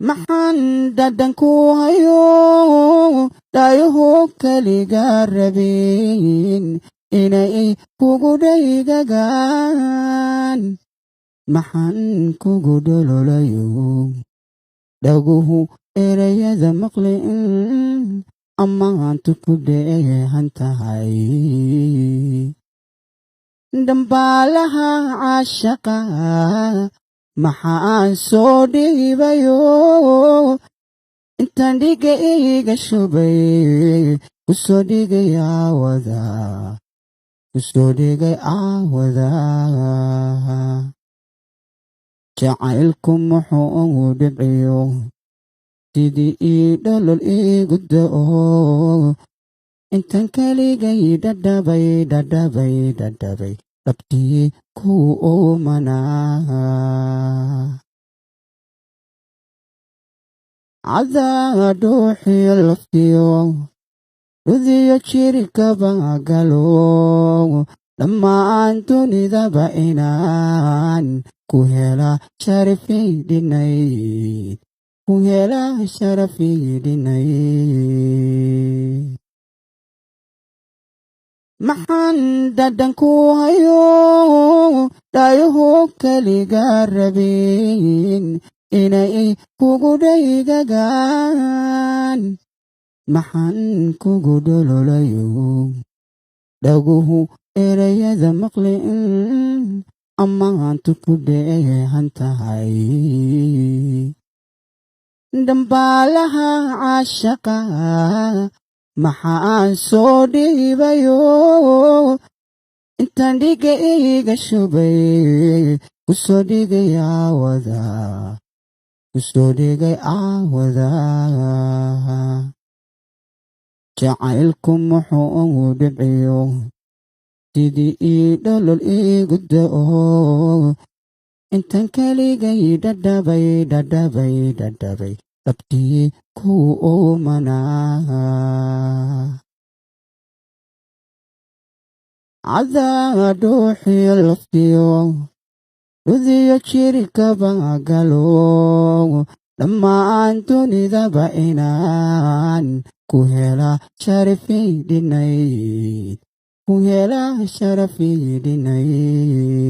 Maxaan dhadhanku hayo dhaayuhu keliga rabin inay kugu dhaygagaan? Maxaan kugu dhololayo dhaguhu erayada maqlin ammaantu ku dheehan tahay? Dhambaalaha caashaqa maxaan soo dhiibayo intaan dhiga iiga shubay ku soo dhigay aawada, ku soo dhigay aawada? Jacaylku muxuu dhibciyo sidii ii dholol iigu da'o intaan keligay dhadhabay, dhadhabay, dhadhabay dhabtii ku oomanaa? Cadaa dhuuxiyo laftiyo dhudiyo jirkaba galo, dhammaan dunidaba inaan ku hela sharafay dhinayd, ku hela sharafay dhinayd. Maxaan dhadhanku hayo dhaayuhu keliga rabin inay kugu dhaygagaan? Maxaan kugu dhololayo dhaguhu erayada maqlin ammaantu ku dheehan tahay? Dhambaalaha caashaqa maxaan soo dhiibayo intaan dhiga iiga shubay ku soo dhigay aawada, ku soo dhigay aawada? Jacaylku muxuu dhibciyo sidii ii dholol iigu da'o intaan keligay dhadhabay, dhadhabay, dhadhabay dhabtii ku oomanaa? Cadaa dhuuxiyo laftiyo dhudiyo jirkaba galo, dhammaan dunidaba inaan ku hela sharafay dhinayd, ku hela sharafay dhinayd.